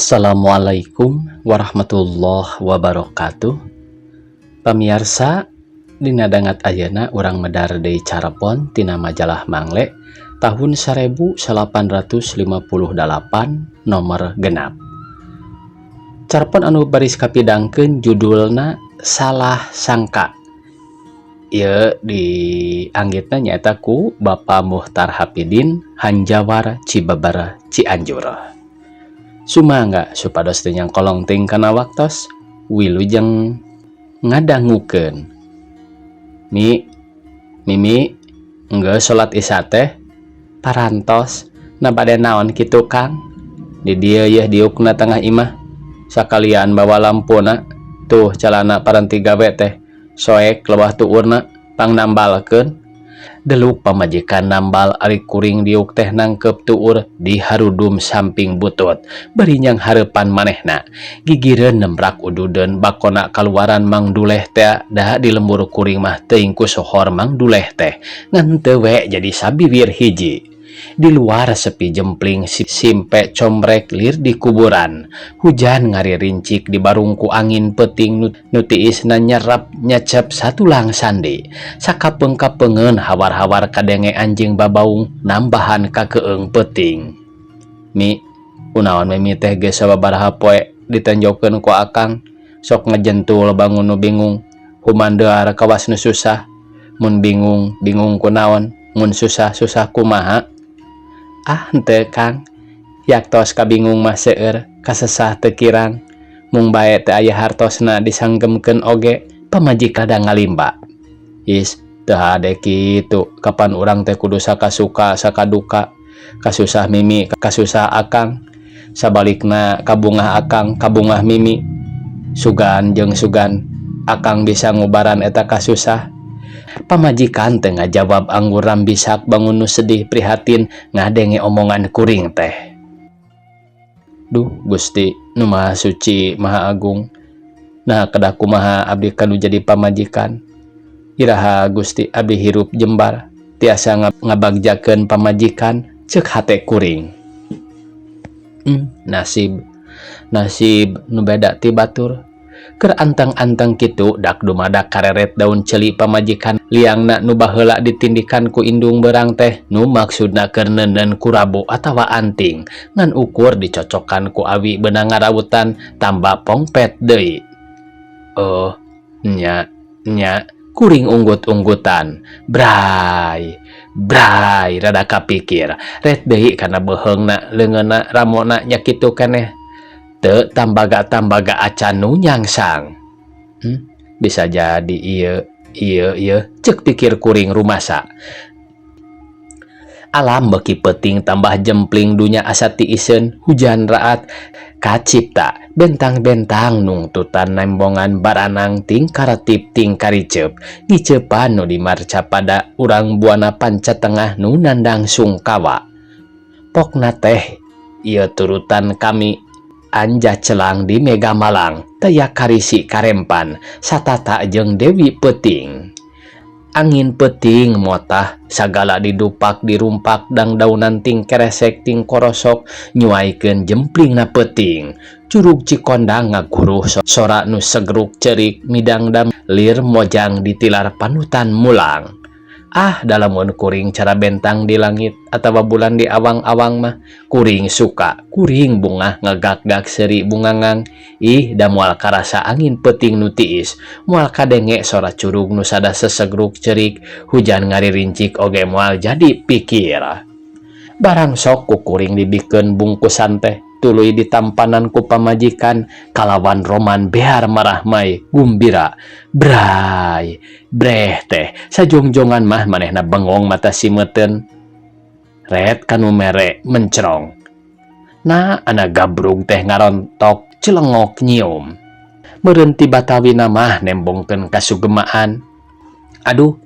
Assalamualaikum warahmatullahi wabarakatuh. Pamiarsa, dina dangat ayeuna urang medar deui carepon tina majalah Mangle tahun 1858 nomor 6. Carepon anu baris kapidangkeun judulna Salah Sangka. Ieu dianggitna nyaeta ku Bapak Muhtar Hapidin, Hanjawar, Cibeber, Cianjur. Sumangga supados teu nyangkolong teuing kana waktos, wilujeng ngadangukeun. Mi, Mimi, enggeus salat Isya teh? Parantos. Na bade naon kitu, Kang? Di dieu yeuh diukna tengah imah. Sakalian bawa lampuna. Tuh calana paranti gawe teh. Soek lewah tuurna, pangnambalkeun. Deluk pamajikan nambal, ari kuring diuk teh nangkep tuur di harudum samping butut bari nyanghareupan manehna. Gigireun nembrak ududeun, bakona kaluaran Mang Duleh teh. Da di lembur kuring mah teuing ku sohor Mang Duleh teh, ngan teu we jadi sabiwir hiji. Di luar sepi jempling, si simpe combrek lir di kuburan. Hujan ngarincik dibarung ku angin peuting nu tiisna nyerap nyecep satulang sandi. Sakapeung-kapeungeun hawar-hawar kadenge anjing babaung, nambahan kakeung peuting. Mi, kunaon Mimi teh geus sababaraha poe ditenjokeun ku akang sok ngejentul bangun nu bingung, humandear kawas nu susah? Mun bingung, bingung kunaon? Mun susah, susah kumaha? Ah, henteu, Kang. Yaktos kabingung mah seueur, kasesah teu kirang. Mung bae teu aya hartosna disanggemkeun oge pamajikan da ngalimba. Is, teu hade kitu. Kapan urang teh kudu sakasuka sakaduka. Kasusah Mimi, kasusah akang. Sabalikna kabungah akang, kabungah Mimi. Sugan jeung sugan akang bisa ngubaran eta kasusah. Pamajikan teu ngajawab, anggur rambisak bangun nu sedih prihatin ngadenge omongan kuring teh. Duh Gusti nu Maha Suci, Maha Agung. Nah, kedah kumaha abdi kanu jadi pamajikan? Iraha Gusti abdi hirup jembar tiasa ngabagjakeun pamajikan, cek hate kuring. Nasib, nasib nu beda ti batur. Keur anteng-anteng kitu, dak dumadak kareret daun ceuli pamajikan liangna nu baheula ditindikan ku indung berang teh, nu maksudna keur neunden kurabu atawa anting, ngan ukur dicocokan ku awi beunang ngarawutan, tambah pongpet deui. Oh nya nya, kuring unggut-unggutan. Bray bray, rada kapikir ret deui kana beuheungna, leungeunna, ramona nya kitu keneh, teu tambaga-tambaga acan nu nyangsang. Bisa jadi ieu ieu ieu, cek pikir kuring rumasa. Alam beuki peuting tambah jempling, dunya asa tiiseun, hujan raat kacipta bentang-bentang nungtutan nembongan baranang ting karetip ting kariceup, ngiceupan nu dimarcapada urang buana panca tengah nu nandang sungkawa. Pokna teh ieu turutan kami anja celang di Mega Malang taya karisi karempan satata jeung Dewi Peuting. Angin peuting motah, sagala didupak dirumpak, dangdaunan ting keresek ting korosok nyuaikeun jemplingna peuting. Curug Cikondang ngaguruh sora nu segruk cerik midangdam, lir mojang ditilar panutan mulang. Ah, da lamun kuring cara bentang di langit atawa bulan di awang-awang mah kuring suka, kuring bungah ngagak-gak seuri bungangang. Ih, da moal karasa angin peuting nu tiis, moal kadenge sora curug nu sada sesegruk cerik, hujan ngaririncik oge moal jadi pikir. Barang sok ku kuring dibikeun bungkusan teh, tuluy ditampanan ku pamajikan kalawan roman behar marahmai gumbira. Bray breh teh sajongjongan mah manehna bengong, mata simeuten ret kanu mere mencrong. Nah, anak gabrug teh ngarontok celengok nyium. Meureun ti batawina mah nembongkeun kasugemaan. Aduh.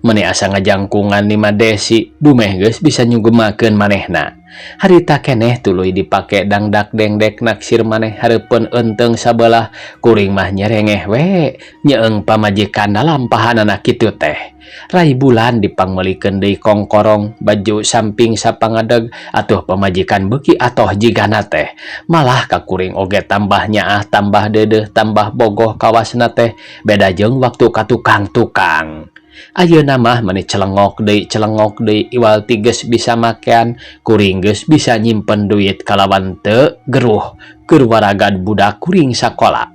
Meni asa ngajangkungan 5 desi dumeh geus bisa nyugemakeun manehna. Harita keneh tuluy dipake dangdak dengdek naksir maneh hareupeun eunteung sabelah kuring mah nyerengeh we nyeeng pamajikan lalampahanana kitu teh. Rai bulan dipangmeulikeun deui kongkorong baju samping sapangadeg atuh pamajikan beuki atoh jigana teh. Malah ka kuring oge tambah nyaah tambah deudeuh tambah bogoh kawasna teh beda jeung waktu ka tukang-tukang. Ayeuna mah meni celengok deui iwal ti geus bisa makean kuring geus bisa nyimpen duit kalawan teu geruh keur waragad budak kuring sakola.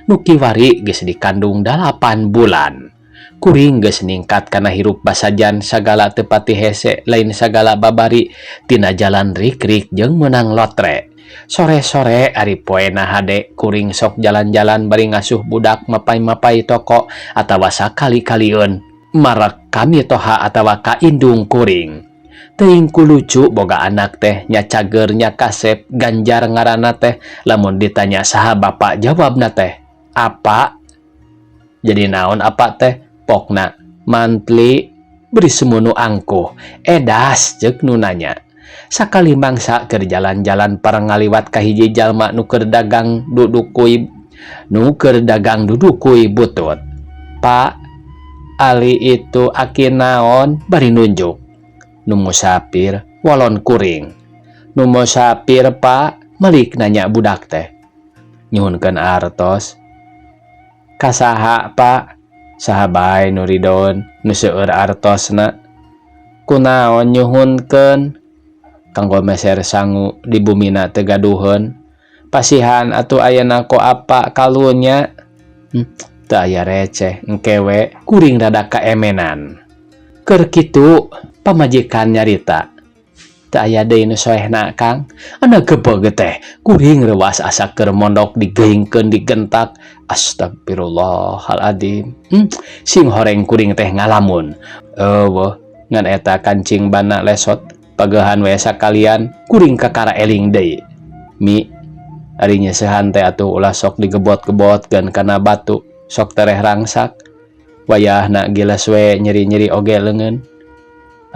Nu kiwari geus dikandung 8 bulan. Kuring geus ningkat kana hirup basajan sagala teu pati hese lain sagala babari tina jalan rik-rik jeung meunang lotre. Sore-sore ari poena hade kuring sok jalan-jalan bari ngasuh budak mapay-mapay toko atawa sakali-kalieun marak kami toha atawa ka indung kuring. Teuing ku lucu boga anak teh nya cager nya kasep ganjar ngaranna teh lamun ditanya saha bapak jawabna teh apa. Jadi naon apa teh pokna mantli beri semunu angkuh edas ceuk nu nanya. Sakali mangsa keur jalan-jalan parang ngaliwat ka hiji jalma nu keur dagang duduk kui butut. Pak Ali itu aki naon bari nunjuk. Nu musafir walon kuring. Nu musafir Pak malik nanya budak teh. Nyuhunkeun artos. Kasaha Pak? Saha bae nu ridon nu seueur artosna. Kunaon nyuhunkeun? Kanggo meser sangu di bumina teu gaduheun. Pasihan atuh ayeuna ku apa kalunya? Teu aya receh engke we kuring rada kaemenan. Keur kitu pamajikan nyarita. Teu aya deui nu soehna Kang. Ana gebeg teh kuring reuas asa keur mondok digeingkeun digentak. Astagfirullahaladzim. Sing horeng kuring teh ngalamun. Eueuh ngan eta kancing bana lesot pagehan we sakalian kuring kakara eling deui. Mi ari nyesehan teh atuh ulah sok digebot-gebotkeun kana batu. Sok tereh rangsak wayahna giles we nyeri-nyeri oge leungeun.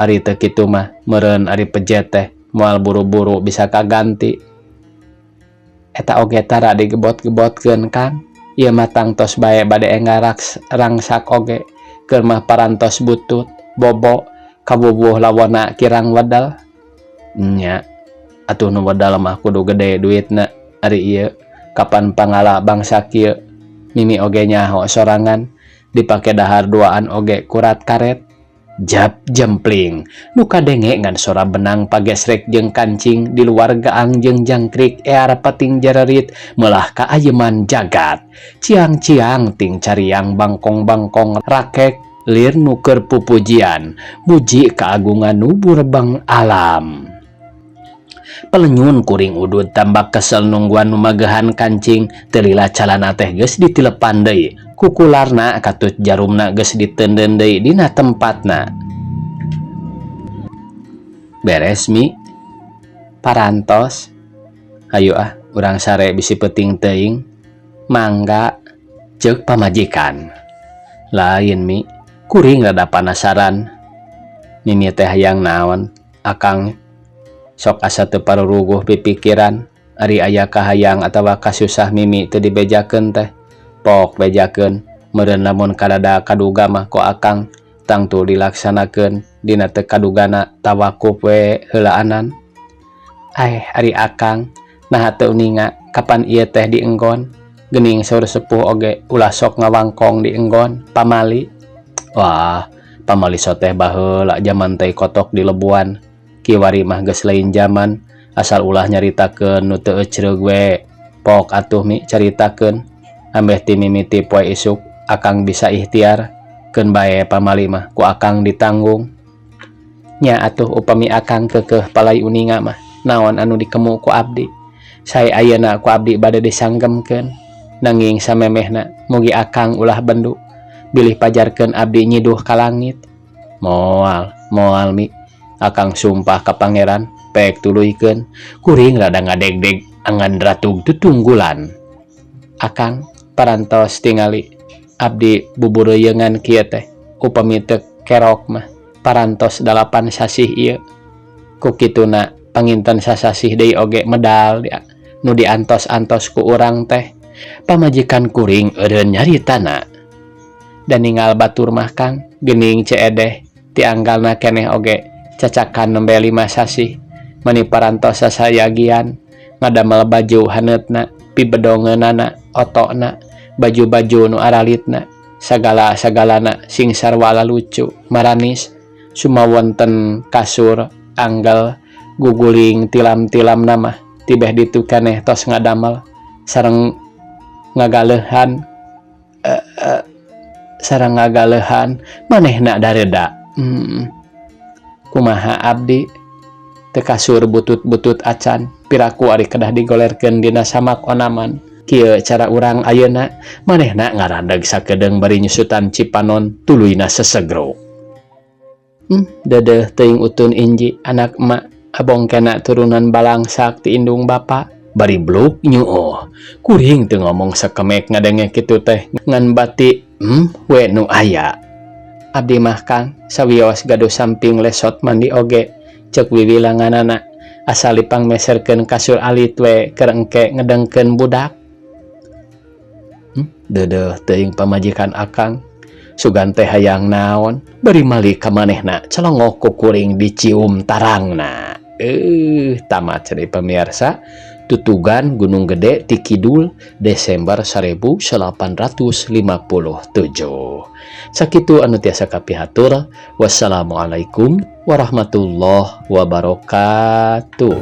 Ari teu kitu mah meureun ari pejet teh moal buru-buru bisa kaganti. Eta oge tara digebot-gebotkeun Kang. Ieu mah tangtos bae bade enggal rangsak oge keur mah parantos butut bobo kawuwuh lawona kirang wedal. Nya atuh nu wedal mah kudu gede duitna ari ieu kapan pangala bangsa kieu. Mimi oge nyaho sorangan dipake dahar duaan oge kurat karet jap jempling nu kadenge ngan sora benang pagesrek jeung kancing di luar gaang jeung jangkrik ear pating jarerit melah kaayeman jagat ciang-ciang ting cariang bangkong-bangkong rakek lir nu keur pupujian muji keagungan nu burebang alam. Pelenyun kuring udud tambah kesel nungguan nu magehan kancing telila calana teh geus ditilepan deui kukularna katut jarumna geus ditenden deui dina tempatna. Beres mi parantos hayu ah urang sare bisi peuting teuing mangga ceuk pamajikan. Lain mi kuring rada panasaran mimi teh hayang naon akang sok asa teu paruruguh pipikiran ari aya kahayang atawa kasusah mimi teu dibejakeun teh pok bejakeun meureun lamun kadada kaduga mah ku akang tangtu dilaksanakeun dina teu kadugana tawakuf we heulaanan. Ari akang naha teu uninga kapan ieu teh dienggon geuning saur sepuh oge ulah sok ngawangkong dienggon pamali. Wah pamali soteh baheula jaman teh kotok di lebuan kiwari mah geus lain jaman asal ulah nyaritakeun nu teu ecreug we pok atuh mi caritakeun ambeh ti mimiti poe isuk akang bisa ikhtiar keun bae pamali mah ku akang ditanggung. Nya atuh upami akang keukeuh palai uninga mah naon anu dikemu ku abdi sae ayeuna ku abdi bade disanggemkeun nanging samemehna mugi akang ulah bendu bilih pajarkeun abdi nyiduh ka langit. Moal moal mi akang sumpah ka pangeran pek tuluykeun kuring rada ngadegdeg angan ratug tutunggulan. Akang parantos tingali abdi bubureungan kieu teh upami teu Kerok mah parantos dalapan sasih ieu. Ku kituna panginten sasasih deui oge medal dia nu diantos-antos ku urang teh. Pamajikan kuring eureun nyaritana. Da ningal batur mah Kang, geuning Ceu Edeh ti anggalna keneh oge cacakan nembe lima sasih mani parantos sasayagian ngadamel baju haneutna, pibedongeunana, otona, baju-baju nu aralitna, sagala-sagalana sing sarwa lalucu maranis sumawonten kasur anggal guguling tilam-tilam mah tibeh ditu keneh tos ngadamel sareng ngagaleuhan sareng ngagaleuhan manehna dareda. Kumaha abdi teu kasur butut-butut acan piraku ari kedah digolerkeun dina samak onaman kieu cara urang ayeuna. Manehna ngaradeg sakedeung bari nyusutan cipanon tuluyna sesegrok. Dedeh teuing utun inji anak emak abongkena turunan balangsak ti indung bapa bari bluk nyuoh. Kuring teu ngomong sakemek ngadenge kitu teh ngan bati we nu aya. Abdi mah Kang sawios gaduh samping lesot mandi oge, cek wiwilanganana, asal dipangmeserkeun kasur alit we keur engke ngedengkeun budak. Dedeh teuing pamajikan akang sugan teh hayang naon bari malik ka manehna celongok ku kuring dicium tarangna. Tamat ceri pemirsa Tutugan Gunung Gede ti Kidul Desember 1857. Sakitu anu tiasa kapihatur. Wassalamualaikum warahmatullahi wabarakatuh.